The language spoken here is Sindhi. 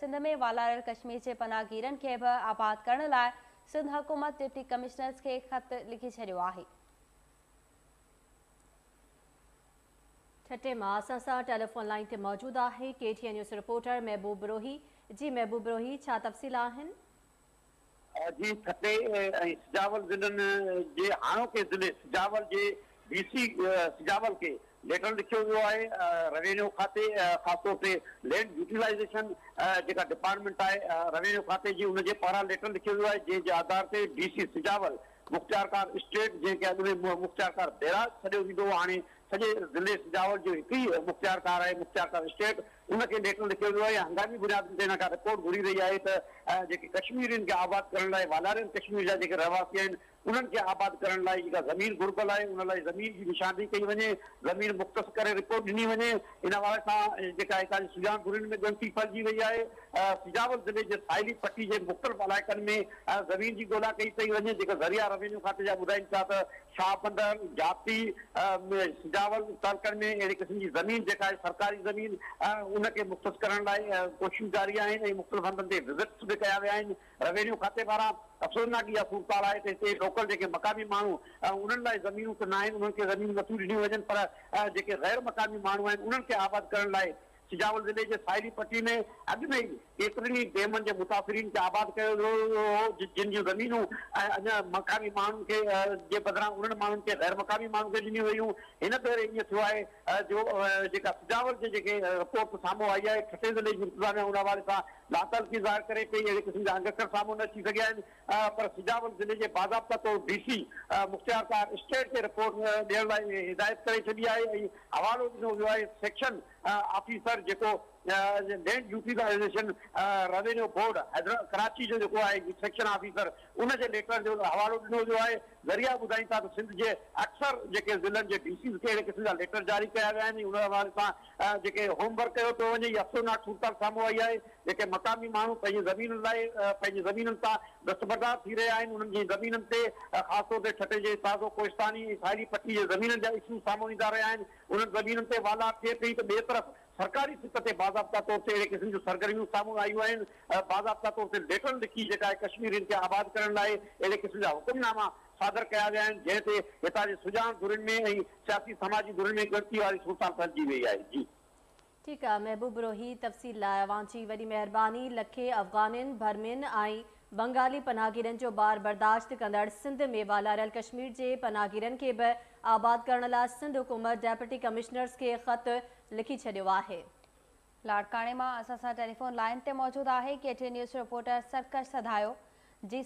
سنڌ ۾ والاريل ڪشمير جي پناهگيرن کي به آباد ڪرڻ لاء سنڌ حڪومت ڊپٽي ڪمشنرز کي خط لکي ڇڏيو آهي. ٺٽي مان اسان سان ٽيليفون لائين تي موجود آهي K T N news reporter Mehboob Brohi. جي محبوب بروهي ڇا تفصيل آهن؟ جي ٺٽي ۽ سجاول ضلعن جي هاڻوڪي ضلعي سجاول جي ڊي سي سجاول کي ليٽر لکيو ويو آهي روينيو کاتي خاص طور تي لينڊ يوٽيلائيزيشن جيڪا ڊپارٽمينٽ آهي روينيو کاتي جي ان جي پاران ليٽر لکيو ويو آهي جنهن جي آڌار تي ڊي سي سجاول مختيارڪار اسٽيٽ جنهن کي اڳ ۾ مختيارڪار بيراج سڏيو ويندو هو هاڻي سڄي ضلعي سجاول جو هڪ ئي مختيارڪار آهي مختيارڪار اسٽيٽ ان کي ليٽر لکيو ويو آهي ۽ هنگامي بنيادن تي هن کان رپورٽ گهري رهي آهي ته جيڪي ڪشميرين کي آباد ڪرڻ لاء والاريل ڪشمير جا جيڪي رهواسي آهن انهن کي آباد ڪرڻ لاء جيڪا زمين گهربل آهي ان لاء زمين جي نشاندهي ڪئي وڃي، زمين مختص ڪري رپورٽ ڏني وڃي. ان حوالي سان جيڪا هتان جي سجاڻ ڌرين ۾ ڳڻتي ڦهلجي وئي آهي. سجاول ضلعي جي ساحلي پٽي جي مختلف علائقن ۾ زمين جي ڳولا ڪئي پئي وڃي، جيڪا ذريعا روينيو کاتي جا ٻڌائين ٿا ته شاهه بندر، جاتي، سجاول تعلقن ۾ اهڙي قسم جي زمين جيڪا آهي سرڪاري زمين ان کي مختص ڪرڻ لاء ڪوششون جاري آهن ۽ مختلف هنڌن تي وزٽس به ڪيا ويا آهن. روينيو کاتي پاران افسوسناڪ اها صورتحال آهي ته هتي لوڪل جيڪي مقامي ماڻهو انهن لاء زمينون ته ناهن انهن کي زمينون نٿيون ڏنيون وڃن پر جيڪي غير مقامي ماڻهو آهن انهن کي آباد ڪرڻ لاء سجاول ضلعي جي ساحلي پٽي ۾ اڳ ۾ ئي ڪيترن ئي ڊيمن جي متاثرين کي آباد ڪيو ويو هو جن جون زمينون اڃا مقامي ماڻهن کي جي بدران انهن ماڻهن کي غير مقامي ماڻهن کي ڏنيون ويون هن ڀيري ائين ٿيو آهي جو جيڪا سجاول جي جيڪي رپورٽ سامهون آئي آهي ٺٽي ضلعي جي انتظاميا ان حوالي سان لاتعلقي ظاهر ڪري پئي، اهڙي قسم جا انگ اکر سامهون نه اچي سگهيا آهن پر سجاول ضلعي جي باضابطا طور ڊي سي مختيارڪار اسٽيٽ کي رپورٽ ڏيڻ لاء هدايت ڪري ڇڏي آهي ۽ حوالو ڏنو ويو آهي سيڪشن آفيسر جيڪو land utilization revenue board Karachi جو جيڪو آهي سيڪشن آفيسر ان جي ليٽر جو حوالو ڏنو ويو آهي. ذريعا ٻڌائين ٿا ته سنڌ جي اڪثر جيڪي ضلعن جي ڊي سيز کي اهڙي قسم جا ليٽر جاري ڪيا ويا آهن ۽ ان حوالي سان جيڪي هوم ورڪ ڪيو پيو وڃي اها افسوسناڪ صورتحال سامهون آئي آهي جيڪي مقامي ماڻهو پنهنجي زمينن لاء پنهنجي زمينن تان دستبردار ٿي رهيا آهن انهن جي زمينن تي خاص طور تي ٺٽي جي تازو ڪوهستاني ۽ ساحلي پٽي جي زمينن جا اشوز سامهون ايندا رهيا آهن انهن زمينن تي والار ٿئي پئي ته ٻئي طرف سرڪاري سطح تي باضابطا طور تي اهڙي قسم جون سرگرميون سامهون آيون آهن، باضابطا طور تي ليٽر لکي جيڪا آهي ڪشميرين کي آباد ڪرڻ لاء اهڙي قسم جا حڪم ناما صادر ڪيا ويا آهن، جنهن تي هتان جي سڄاڻ ڌرين ۾ ۽ سياسي سماجي ڌرين ۾ ڳڻتي واري صورتحال ڦهلجي وئي آهي. جي. ٺيڪ آ محبوب بروهي تفصيل لاء اوهان جي وڏي مهرباني لکين افغانين، برمين ۽ بنگالي پناهگيرن جو بار برداشت ڪندڙ سنڌ ۾ والاريل ڪشمير جي پناهگيرن کي به آباد ڪرڻ لاء سنڌ حڪومت ڊيپٽي ڪمشنرز کي خط لکي ڇڏيو آهي. لاڙڪاڻي مان اسان سان ٽيليفون لائين تي موجود آهي K T N news reporter Sarkash Sadhayo. جي.